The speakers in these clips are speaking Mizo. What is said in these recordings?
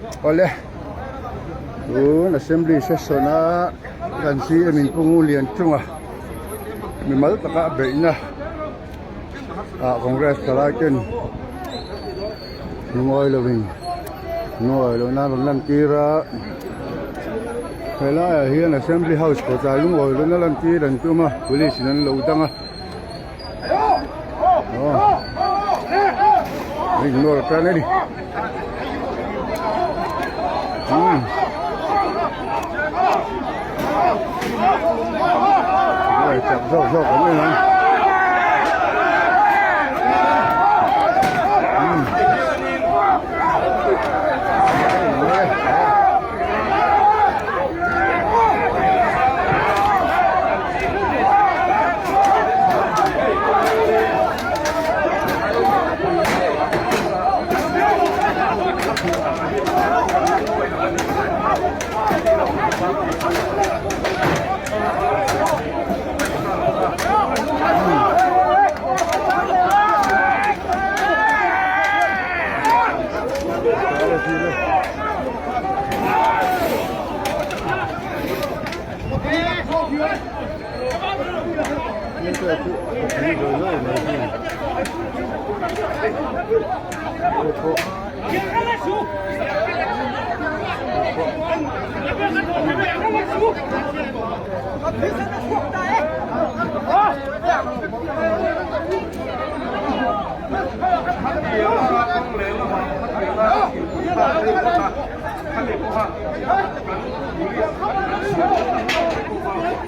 Awle, tun assembly session a kan CM in Pu Ngu Lian chunga mimal taka a beihna ah Congress thalai ten lungawi lovin lungawi lohna an rawn lantir a, helaiah hian assembly house kawtah lungawi lohna lantir an tum a police in an lo dang a. Ignore tan a ni. Hmm. Chak zawk zawk an en ang.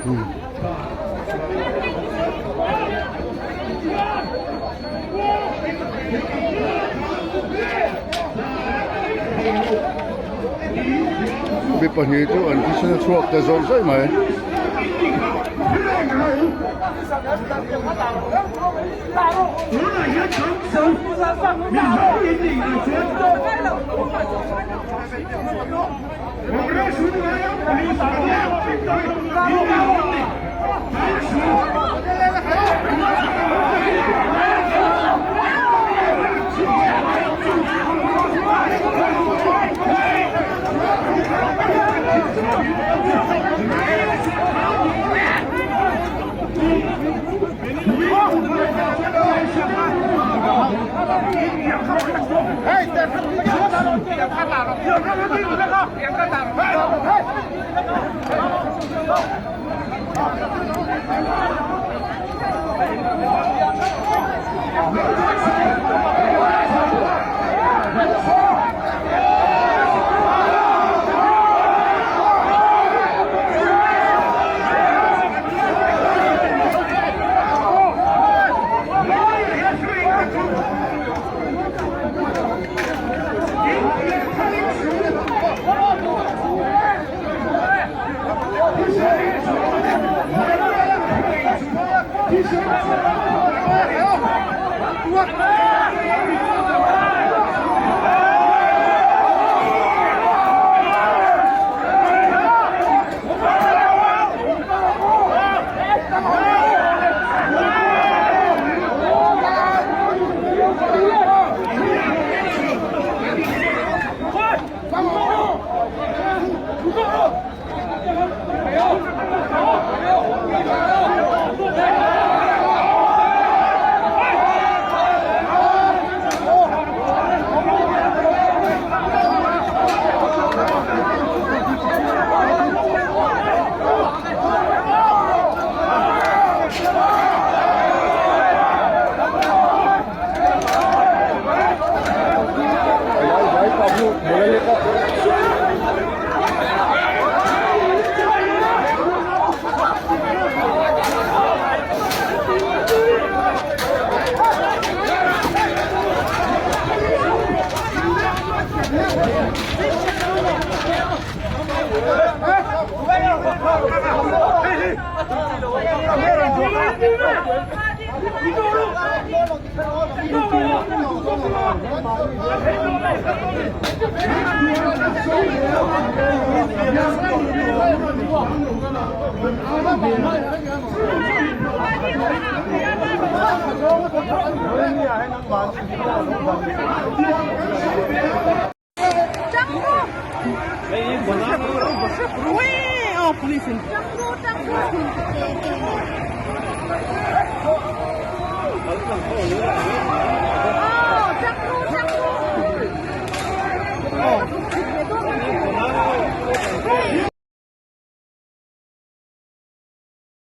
Hmm. Mi pahnih chu an thisen a chhuak ta zawih zawih mai.